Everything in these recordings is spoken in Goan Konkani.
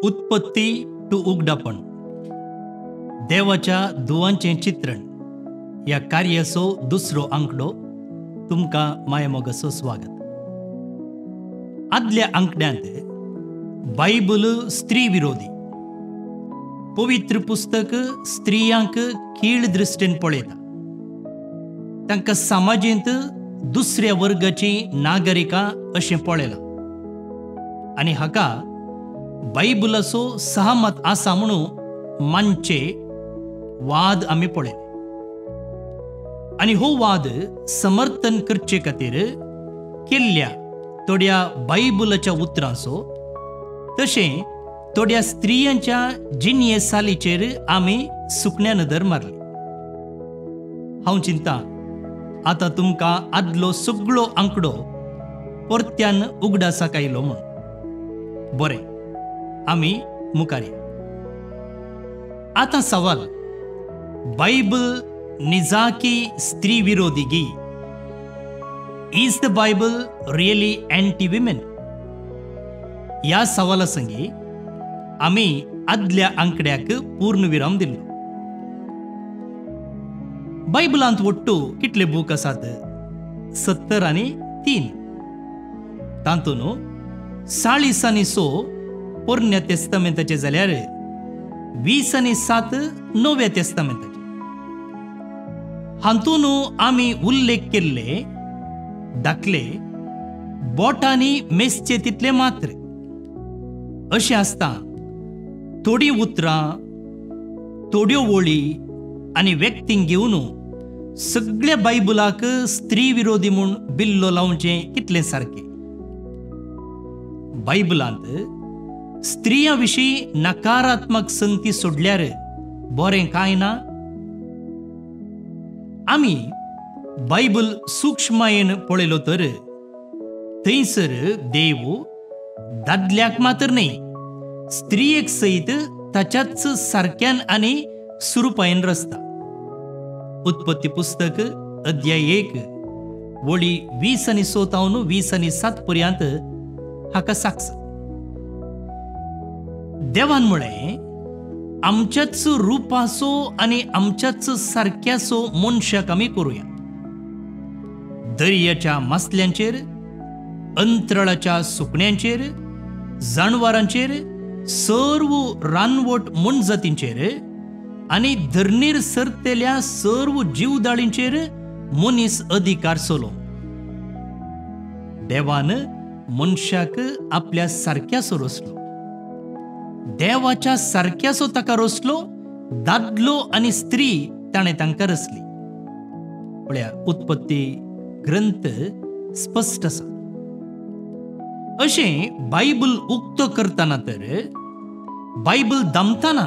उत्पत्ती टू उगडापण देवाच्या दुवांचें चित्रण ह्या कार्याचो दुसरो आंकडो तुमकां मायमोगाचो स्वागत. आदल्या आंकड्यांत बायबल स्त्री विरोधी, पवित्र पुस्तक स्त्रियांक कीळ दृश्टीन पळयता, तांकां समाजेंत दुसऱ्या वर्गाची नागरिकां अशें पळयलां आनी हाका बायबलाचो सहमत आसा म्हणून मानचे वाद आमी पळयले आनी हो वाद समर्थन करचे खातीर केल्ल्या थोड्या बायबलाच्या उतरांचो तशें थोड्या स्त्रियांच्या जिणये सालीचेर आमी सुकण्या नदर मारली. हांव चिंता आतां तुमकां आदलो सगळो आंकडो परत्यान उगडासाक आयलो म्हूण. बरें, आमी मुखार या. आतां सवाल, बायबल निजाकी स्त्री विरोधी गी? Is the Bible really anti women? ह्या सवाला संगी आमी आदल्या आंकड्याक पूर्ण विराम दिल्लो. बायबलांत वट्टू कितले बूक आसात? 73. तातूंत 46 पोरण्या तेस्तामेंताचे जाल्यार 27 नव्या तेस्तामेंताचे. हातूंत आमी उल्लेख केल्ले दाखले बोटांनी मेजचे तितले मात्र. अशें आसता थोडीं उतरां, थोड्यो वळी आनी व्यक्तींक घेवन सगळ्या बायबलाक स्त्री विरोधी म्हूण बिल्लो लावचें कितलें सारकें? बायबलांत स्त्रियां विशीं नकारात्मक संगती सोडल्यार बरें कांय ना? आमी बायबल सूक्ष्मायेन पळयलो तर थंयसर देव दादल्याक मात्र न्हय, स्त्रियेक सयत ताच्याच सारक्यान आनी सुरुपायेन रचता. उत्पत्ती पुस्तक अध्याय 1 वळी 20 तावन 27 पर्यंत हाका साक्ष. देवान म्हळें, आमच्याच रुपाचो आनी आमच्याच सारक्याचो मनशाक आमी करुया. दर्याच्या मासल्यांचेर, अंतराळाच्या सुकण्यांचेर, जानवरांचेर, सर्व रानवट मनजातींचेर आनी धरणीर सरतेल्या सर्व जीवदाळींचेर मनीस अधिकार चलो. देवान मनशाक आपल्या सारक्याचो रचलो. देवाच्या सारक्याचो ताका रचलो, दादलो आनी स्त्री ताणें तांकां रचली. पळया, उत्पत्ती ग्रंथ स्पश्ट आसा. अशें बायबल उक्तो करतना तर बायबल दामतना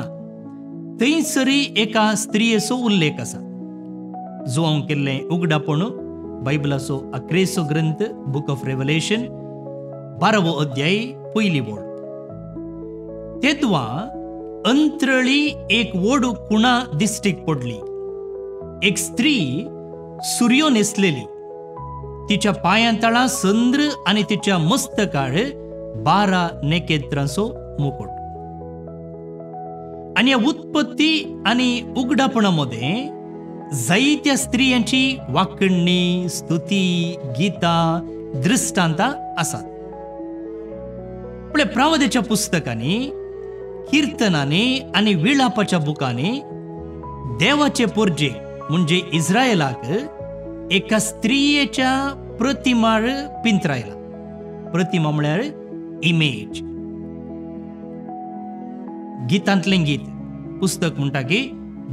थंयसरी एका स्त्रियेचो उल्लेख आसा. जुवांव केल्लें उगडापण बायबलाचो अक्रेचो ग्रंथ बूक ऑफ रेवलेशन 12वो अध्याय पयली वळ. तेदवा अंतरळी एक व्हड कुणा दिश्टीक पडली. एक स्त्री सुर्यो न्हेसलेली, तिच्या पांयां तळा चंद्र आनी तिच्या मस्तकार 12 नेकेत्रांचो मुकुट. आनी ह्या उत्पत्ती आनी उगडापणा मदें जायत्या स्त्रियांची वाकण्णी, स्तुती, गितां, दृश्टांतां आसात. पूण प्रावदेच्या पुस्तकांनी, किर्तनांनी आनी विळापाच्या बुकांनी देवाचे पोरजे म्हणजे इस्रायलाक एका स्त्रियेच्या प्रतिमार पिंतरायला. प्रतिमा म्हळ्यार इमेज. गितांतलें गीत पुस्तक म्हणटा की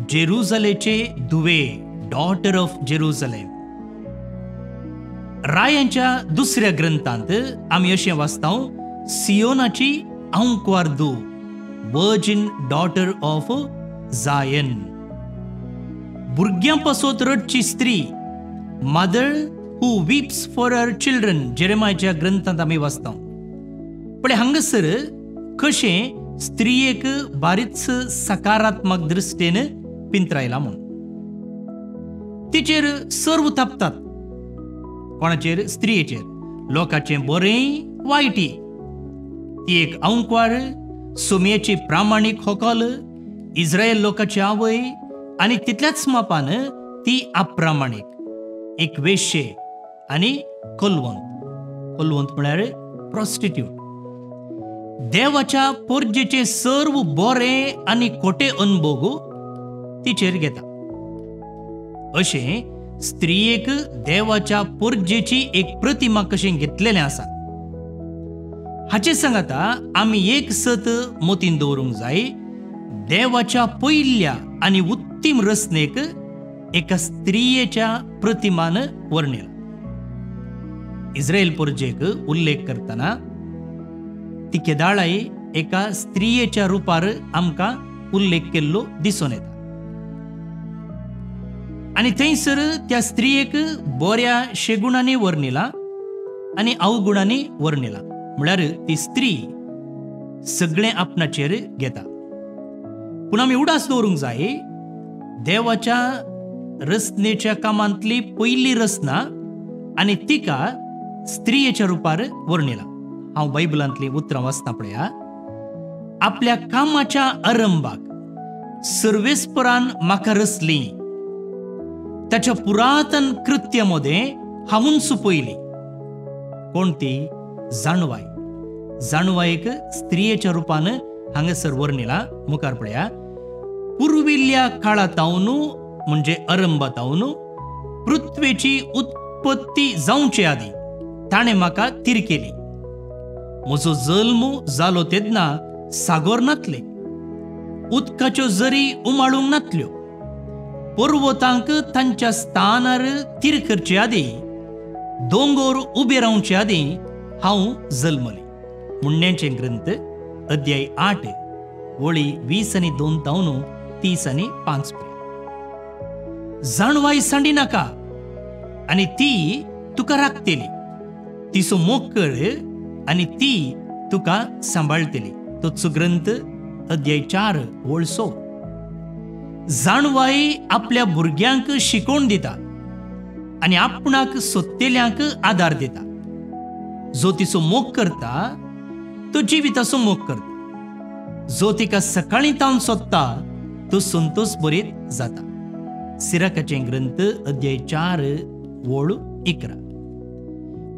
जेरुजलेचे धुवे, डॉटर ऑफ जेरुजलेम. रायांच्या दुसऱ्या ग्रंथांत आमी अशें वाचता, सियोनाची आंकवार धूव, वर्जिन डॉटर ऑफ जायन. भुरग्यां पासत रडची स्त्री, mother who weeps for her children, जेरेमायच्या ग्रंथांत आमी वाचता. पण हांगासर कशें स्त्रियेक बारीच सकारात्मक दृश्टीन पिंतरायला म्हूण तिचेर सर्व तापतात. कोणाचेर? स्त्रियेचेर. लोकांचें बरें वायटी. ती एक आंकवार, सोमयेची प्रामाणीक होकल, इस्रायल लोकाची आवय आनी तितल्याच मापान ती अप्रामाणीक, एक वेश्ये आनी कोलवंत. कोलवंत म्हळ्यार प्रॉस्टिट्यूट. देवाच्या पोरजेचे सर्व बोरे आनी खोटे अनभोग तिचेर घेता. अशें स्त्रियेक देवाच्या पोरजेची एक प्रतिमा कशें घेतलेलें आसा. हाचे सांगाता आमी एक सत मोतीन दवरूंक जाय, देवाच्या पयल्या आनी उत्तीम रचनेक एका स्त्रियेच्या प्रतिमान वर्णिला. इस्रायल पोरजेक उल्लेख करतना ती केदाळाय एका स्त्रियेच्या रुपार आमकां उल्लेख केल्लो दिसून येता. आनी थंयसर त्या स्त्रियेक बऱ्या शेगुणांनी वर्णिला आनी अवगुणांनी वर्णिला. म्हळ्यार ती स्त्री सगळें आपणाचेर घेता. पूण आमी उडास दवरूंक जाय, देवाच्या रचनेच्या कामांतली पयली रचना आनी तिका स्त्रियेच्या रुपार वर्णिला. हांव बायबलांतलीं उतरां वाचता पळया. आपल्या कामाच्या आरंभाक सर्वेस्परान म्हाका रचली, ताच्या पुरातन कृत्य मदें हांवूच पयली. कोण ती? जाणवाय. जाणवायेक स्त्रियेच्या रुपान हांगासर वर्णिला. मुखार पळया. पुर्विल्ल्या काळातावन म्हणजे आरंभातावन पृथ्वेची उत्पत्ती जावचे आदीं ताणें म्हाका तीर केली. म्हजो जल्म जालो तेन्ना सागोर नातले, उदकाच्यो जरी उमाळूंक नातल्यो, पर्वतांक तांच्या स्थानार तीर करचे आदीं, दोंगोर उबे रावचे आदीं हांव जल्मली. मुण्यांचे ग्रंथ अध्याय 8 वळी 20 आनी 2 तावन 30 आनी 5. जाणवाय सांडी नाका आनी ती तुका राखतली, तिचो मोग कर आनी ती तुका सांबाळटली. तोच ग्रंथ अध्याय 4 वळ 6. जाणवाय आपल्या भुरग्यांक शिकोवन दिता आनी आपणाक सोदतेल्यांक आदार दिता. जो तिचो मोग करता तो जिविताचो मोग करता, जो तिका सकाळीं तावन सोदता तो संतोष बरीत जाता. सिराकाचे ग्रंथ अध्याय 4 वळ 11.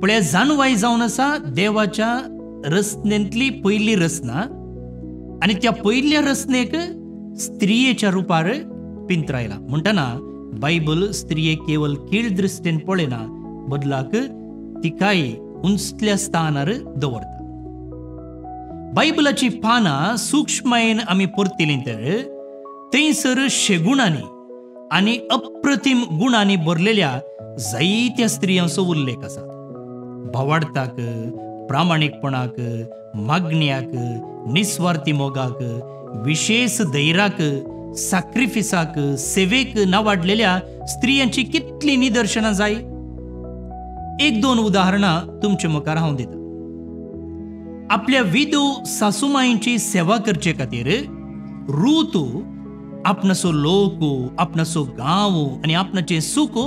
पळया, जाणवाय जावन आसा देवाच्या रचनेंतली पयली रचना आनी त्या पयल्या रचनेक स्त्रियेच्या रुपार पिंत्रायला. म्हणटना बायबल स्त्रियेक केवल कीळ दृश्टीन पळयना, बदलाक तिकाय उंचल्या स्थानार दवरता. बायबलाची पानां सूक्ष्मायेन आमी परतिलीं तर थंयसर शेगुणांनी आनी अप्रतीम गुणांनी भरलेल्या जायत्या स्त्रियांचो उल्लेख आसा. भावार्थाक, प्रामाणीकपणाक, मागण्याक, निस्वार्थी मोगाक, विशेष धैर्याक, साक्रिफिसाक, सेवेक नावाडलेल्या स्त्रियांची कितलीं निदर्शनां जाय. एक दोन उदाहरणां तुमचे मुखार हांव दिता. आपल्या विदू सासूमाईंची सेवा करचे खातीर रूत आपणाचो लोक, आपणाचो गांव आनी आपणाचें सूख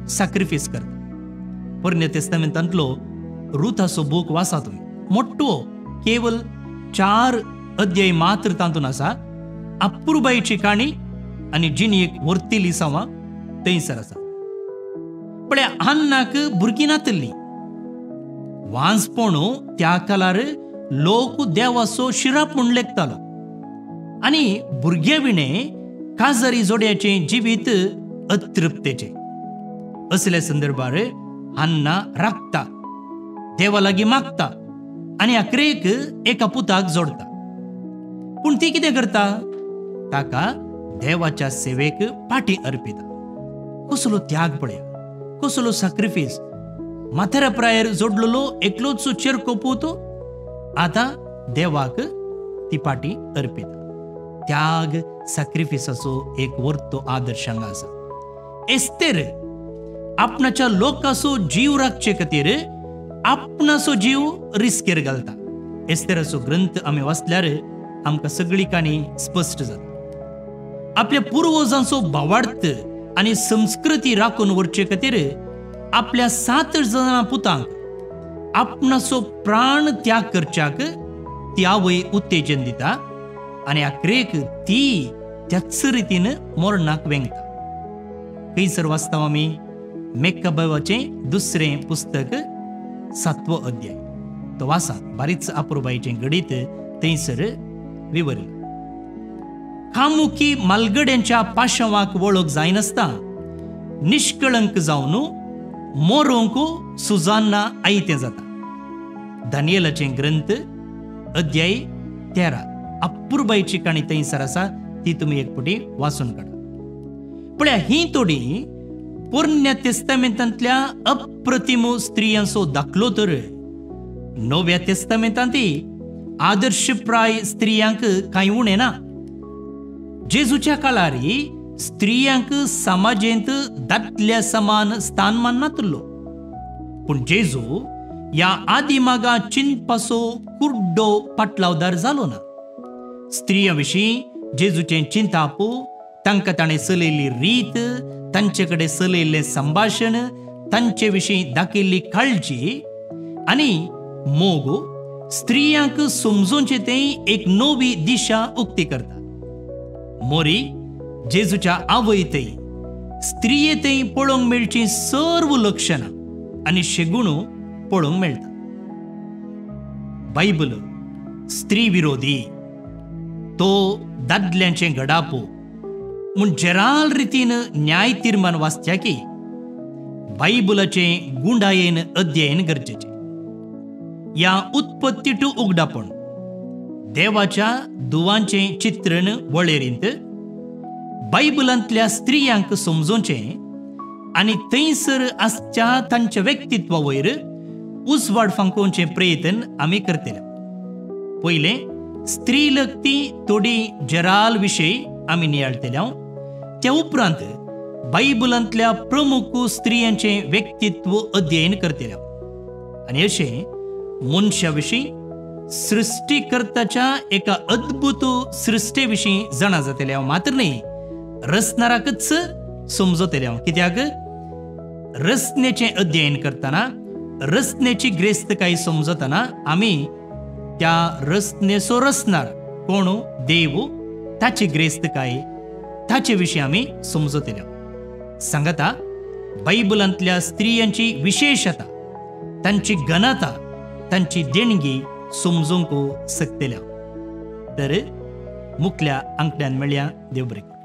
साक्रिफीस करता. पोरण्या तेस्तामेंतांतलो रुथाचो बूक वाचा तुमी, मोटो, केवल 4 अध्याय मात्र तातूंत आसा. अपुरबायेची काणी आनी जिणेक व्हरतली सावां थंयसर आसा. पळय, हान्नाक भुरगीं नातल्लीं. वांजपण त्या काळार लोक देवाचो शिराप म्हूण लेखतालो आनी भुरग्यां विणें काजारी जोड्याचें जिवीत अतृप्तेचें. असल्या संदर्भार हान्ना राखता, देवा लागीं मागता आनी अखेरेक एका पुताक जोडटा. पूण ती कितें करता? ताका देवाच्या सेवेक पाटी अर्पिता. कसलो त्याग पळया, कसलो साक्रिफीस. म्हाताऱ्या प्रायर जोडलेलो एकलोच चेरको पूत आतां देवाक ती पाटी अर्पिता. त्याग साक्रिफिसाचो एक वर्तो आदर्श हांगा आसा. एस्तेर आपणाच्या लोकाचो जीव राखचे खातीर आपणाचो जीव रिस्केर घालता. एस्तेराचो ग्रंथ आमी वाचल्यार आमकां सगळी काणी स्पश्ट जाता. आपल्या पुर्वजांचो भावार्थ आनी संस्कृती राखून व्हरचे खातीर आपल्या 7 जाणां पुतांक आपणाचो प्राण त्याग करच्याक ती आवय उत्तेजन दिता आनी आखरेक ती त्याच रितीन मरणाक वेंगता. खंयसर वाचता आमी? मेक्काबावाचें दुसरें पुस्तक 7वो अध्याय तो वाचा. बारीच अपुरबायेचें घडीत थंयसर विवरलां. कामुकी मालगड्यांच्या पाशांवाक वळख जायनासता निष्कळंक जावन मोरोंक सुजान्ना आयतें जाता. दानियलाचें ग्रंथ अध्याय 13 अपुरबायेची काणी थंयसर आसा, ती तुमी एक फावटी वाचून काडा. पळया, ही थोडी पोरण्या तेस्तामेंतांतल्या अप्रतिम स्त्रियांचो दाखलो तर नव्या तेस्तामेंतांतय आदर्शप्राय स्त्रियांक कांय उणें ना. जेजूच्या काळार स्त्रियांक समाजेंत दादल्या समान स्थानमान नातलो, पूण जेजू ह्या आदिमागा चिंतपाचो कुड्डो पाटलावदार जालो ना. स्त्रियां विशीं जेजूचें चिंताप, तांकां ताणें चलयल्ली रीत, तांचे कडेन चलयल्लें संभाशण, तांचे विशीं दाखयल्ली काळजी आनी मोग स्त्रियांक समजोवचें तें एक नवी दिशा उक्ती करता. मोरी जेजूच्या आवय थंय स्त्रिये थंय पळोवंक मेळची सर्व लक्षणां आनी शेगुणू पळोवंक मेळटा. बायबल स्त्री विरोधी, तो दादल्यांचें घडापो म्हूण जेराल रितीन न्याय तिर्मान वाचत्या की बायबलाचें गुंडायेन अध्ययन गरजेचें. ह्या उत्पत्ती टू उगडापण देवाच्या दुवांचें चित्रण वळेरींत बायबलांतल्या स्त्रियांक समजोवचें आनी थंयसर आसच्या तांच्या व्यक्तित्वा वयर उजवाड फांकोवचें प्रयत्न आमी करतले. पयलें स्त्री लग्ती थोडी जेराल विशय आमी नियाळतले. त्या उपरांत बायबलांतल्या प्रमुख स्त्रियांचें व्यक्तित्व अध्ययन करतले आनी अशें मनशा विशीं सृश्टीकर्ताच्या एका अद्भुत सृश्टे विशीं जाणा जातले हांव, मात्र न्ही रचणाराकच समजतले हांव. कित्याक रचनेचें अध्ययन करतना, रचनेची ग्रेस्तकाय समजतना आमी त्या रचनेचो रचणार कोण देव, ताची ग्रेस्तकाय ताचे विशीं आमी समजतले. सांगता बायबलांतल्या स्त्रियांची विशेशता, तांची घनता, तांची देणगी समजूंक शकतल्या. तर मुखल्या आंकड्यान मेळया. देव बरें करूं.